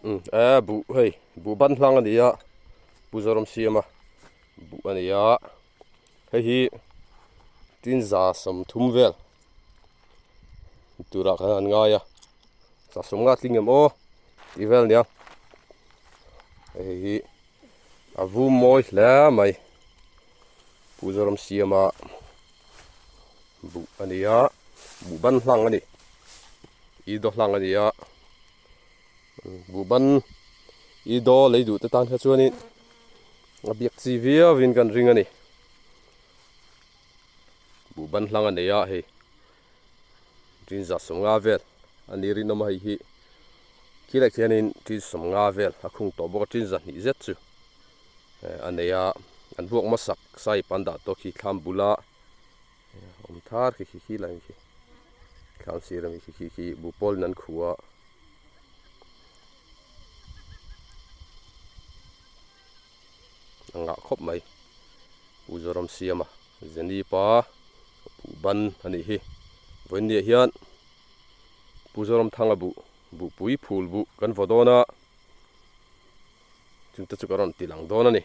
Umm eh buh hei buh ban hlang a ni a Pu Zoramsiama buh a ni a hei hi tin za sawmthum vel turah khan an ngai a za sawmnga tling em aw tih vel a nia hei hi a vum mawi hle mai Pu Zoramsiama buh a ni a buh ban hlang a ni i daw hlang a ni a. Buhban i daw lei duh te tan kha chuanin a biak chi viauin kan ring a ni. Buhban hlang a nei a hei tin za sawmnga vel a ni rinawm a hei hi khilai khianin tin sawmnga vel a khung tawh bawk a tin zahnih zet chu a nei a an vuak hmasak saiip an dah tawh khi thlam bula awm thar khi khi khi lai khi thlam sir ami khi khi khi buh pawlin an khuh a. A ngah khawp mai Pu Zoramsiama Jenny pa buh ban a nih hi vawiinniah hian Pu Zoramthanga buh buhpui phul buh kan vaw dawn a chungte chu ka rawn ti lang dawn a ni.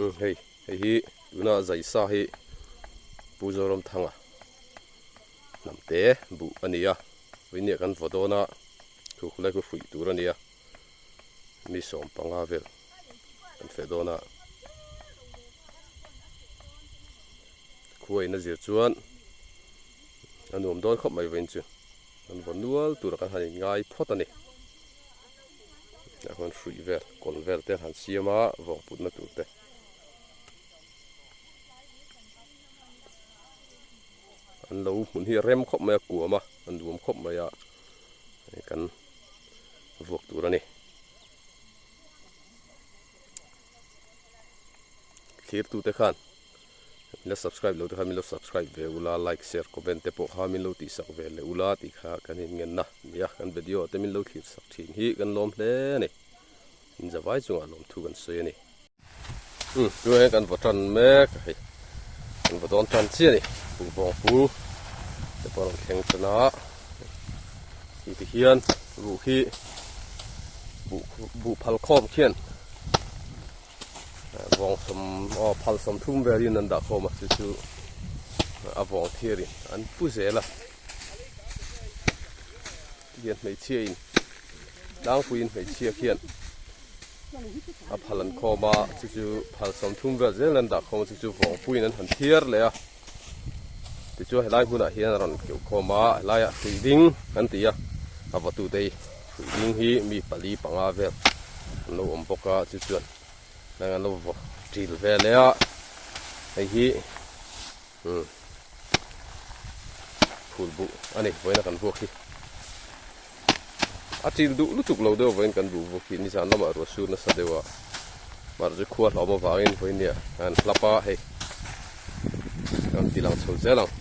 Umm hei hei hi tuna zai sa hi Pu Zoramthanga hnam te buh a ni a vawinia kan vaw dawn a thu khulai khu hruih tur a ni a mi sawm panga vel kan feh dawn a khuain a zir chuan a nuam dawn khawp mai vawiin chu kan vaw nual tur a kan han inngai phawt a ni. Tah khuan hruih vel kawl vel te an han siam a vawng putna tur te. An lo hmun hi a rem khawp mai a kuam a a nuam khawp mai a hei kan vuak tur a ni. Thlir tute khan. Min la subscribe lo te kha min lo subscribe ve ula, like, share, comment te pawh kha min lo tihsak ve leh ula tih kha kan inngen a nia. Kan video te min lo thlirsak thin hi kan lawm hle a ni. In zavai chungah lawmthu kan sawi a ni. Umm tunah hian kan vaw tan mek a hei kan vaw dawn tan chiah a ni. Buhbawng pu te pawh a rawn thleng tan a ti ti hian buh khi buh buh phal khawm khian. Vawng sawm aw phal sawm thum velin an dah khawm a chu chu a vawng thiarin an pu zel a tihian hmeichhia in tlangpuiin hmeichhia khian a phal an khawm a chu chu phal sawm thum vel zel an dah khawm a chu chu vawng puiin an han thiar leh a tichuan helai hmunah hian a rawn keuh khawm a helaiah hrui ding an ti a a vawtute hi hrui ding hi mi pali panga vel an lo awm bawk a chu chuan eng an lo vaw ṭil vel e a hei hi umm phul buh a ni vawiin a kan vuak hi a ṭil duh lutuk lo deuh vawiin kan buh vuak hi nizan lamah ruah sur nasa deuh a mahse chu khua hlawm avangin vawiin nia an hlap a hei kan ti lang chho zel ang.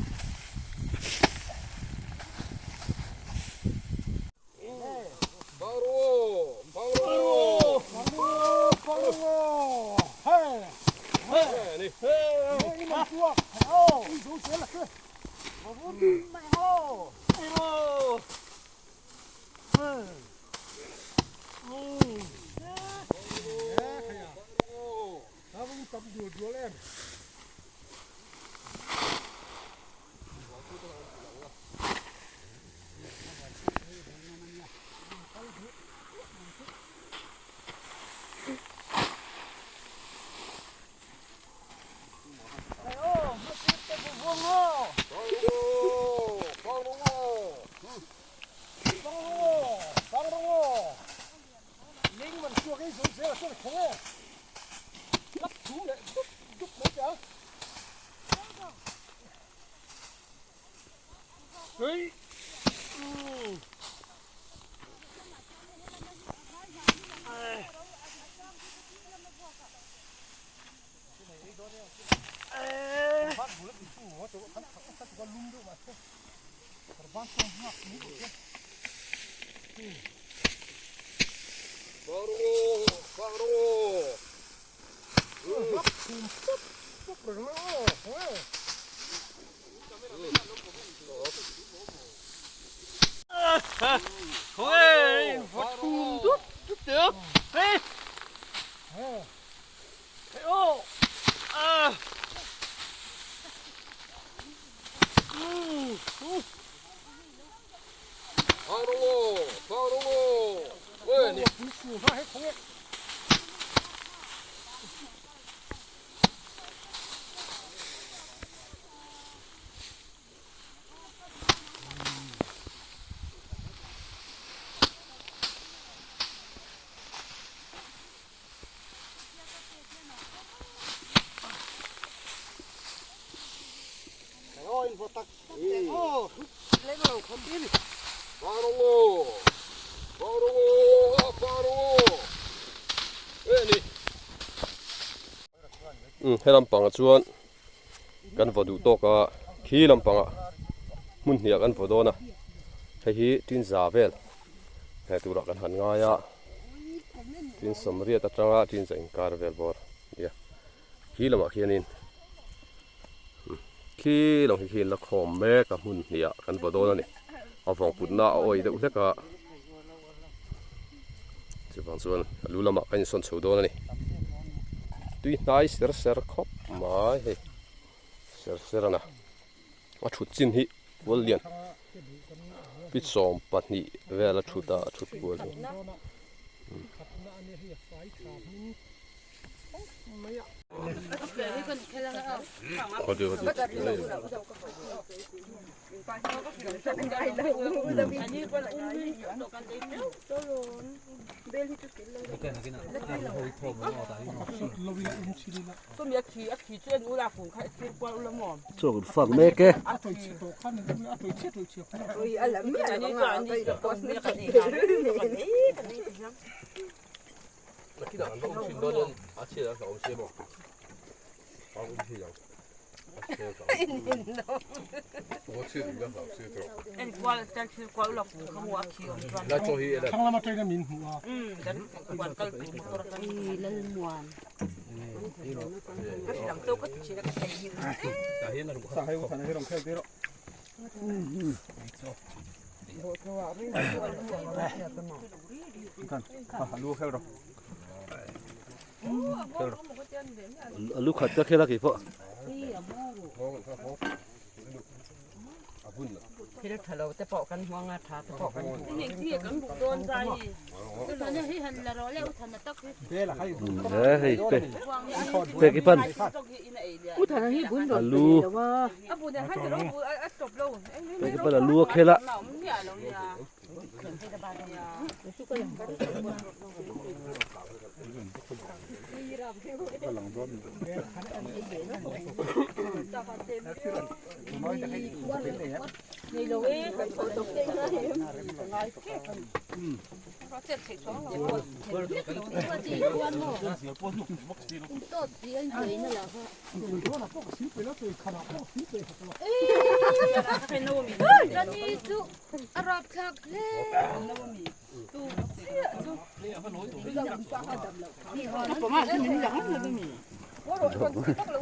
He lampangah chuan kan vaw duh tawk a khi lampangah hmun hniah kan vaw dawn a hei hi tin za vel he turah kan han ngai a tin sawmriat atanga tin za inkar vel bawr a nia khi lamah khianin khi lam hi khi an la khawm mek a hmun hniah kan vaw dawn a ni a vawng putna a awi deuh hlek a chuvang chuan a lu lamah kan insawn chho dawn a ni tui hnai ser ser khawp mai hei ser ser a na a thut chin hi kual lian pi 12 vel a thut a a thut kual hi. Chaw kan fak mek e. A lu khat ka khel a keipawh. He hei pe pe ki pan alu pe ki pan alu a khel a.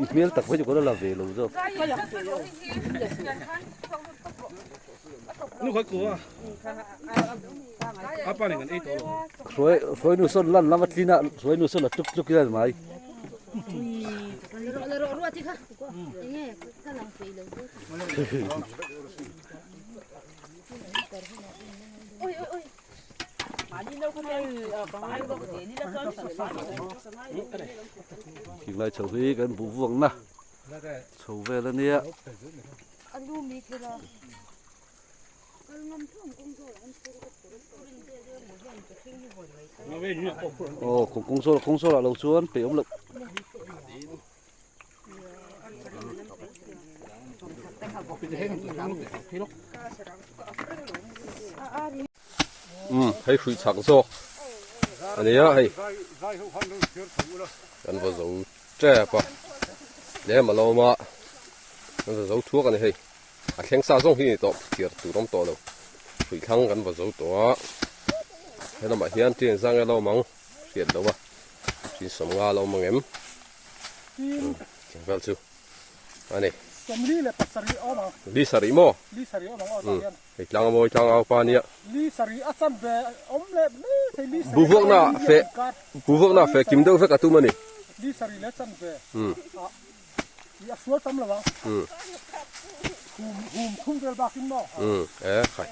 I hmel tak mai chu ka la la ve lo zawk. Hruai hruai nu sawn lan lam a tlin a hruai nu sawn a tluk tluk in a ni mai. Thinglai chho hi kan buh vuakna chho vel a nia. Aw kawng saw kawng saw lah lo chuan peih awm loh. Um hei hrui chak zawk a nia hei kan va zo tep a tlem a lo awm a kan va zo thuak a ni hei a thleng sa zawng hi a ni tawh thiar tur awm tawh lo hrui thlang kan va zo tawh a helamah hian train zang elo awm ang hriat loh a. Tin sawmnga a lo awm ang em? Tlangval chu a ni. 27 a awm ang. Li sarih maw? Li sarih a awm ang aw tah hian. Hei tlang a mawi tlang au pa nia. Li sarih a chan ve awm leh mai thei li sarih Buvuakna fe buvuakna fe kim deuh vek a tum a ni. Li sarih leh chan ve a i a sual tam lo ang. Hum hum thum vel bakin maw? E khai.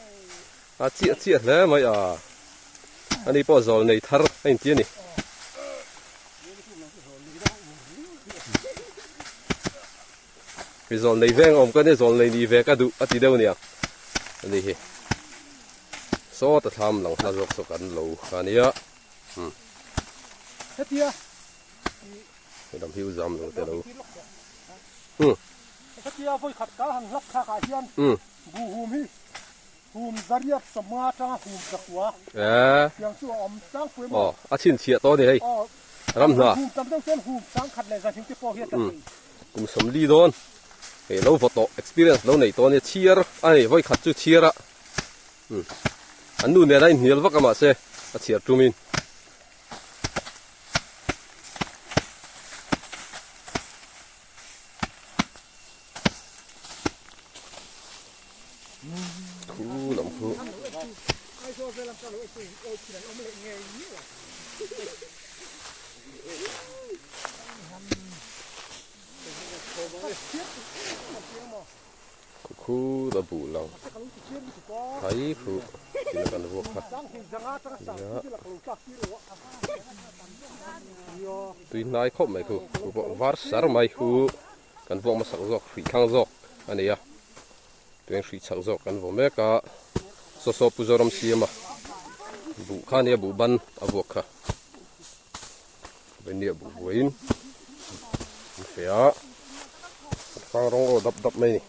A chiah chiah hle mai a. Ani pawh zawl nei thar a inti a ni. Mi zawl nei veng awm ka nia zawl nei ni ve ka duh a ti deuh nia. Ani hi. Saw ta thlam lang hla zawk saw kan lo kha nia. Hetia. Helam hi u zam lo te lo. Hetia vawi khat ka han hlap thlak ah hian buhum hi Hum zariat sawmnga atanga hum zakua tiang chu a awm tlangpui maw? Aw, a chhinchhiah tawh a ni hei. Ram hna. Hum tam deuh chuan hum sangkhat leh zahnih te pawh hi a tla thei. Kum sawmli dawn hei lo vaw tawh, experience lo nei tawh a nia, chhiar a ni, vawi khat chu chhiar a, an nu nen a inhnial vak a mahse a chhiar tumin. Khu lam khu. Khu khu la buh lang thai khu tina kan vuak kha nia tui hnai khawp mai khu khu pawh var sar mai khu kan vuak hmasak zawk hrui thlang zawk a ni a. Tuieng hrui chhak zawk kan vaw mek a, saw saw Pu Zoram siam a, buh kha nia buh ban a vuak kha. Vawin buh buaiin an feh a, an fang rawng aw dap dap mai a ni.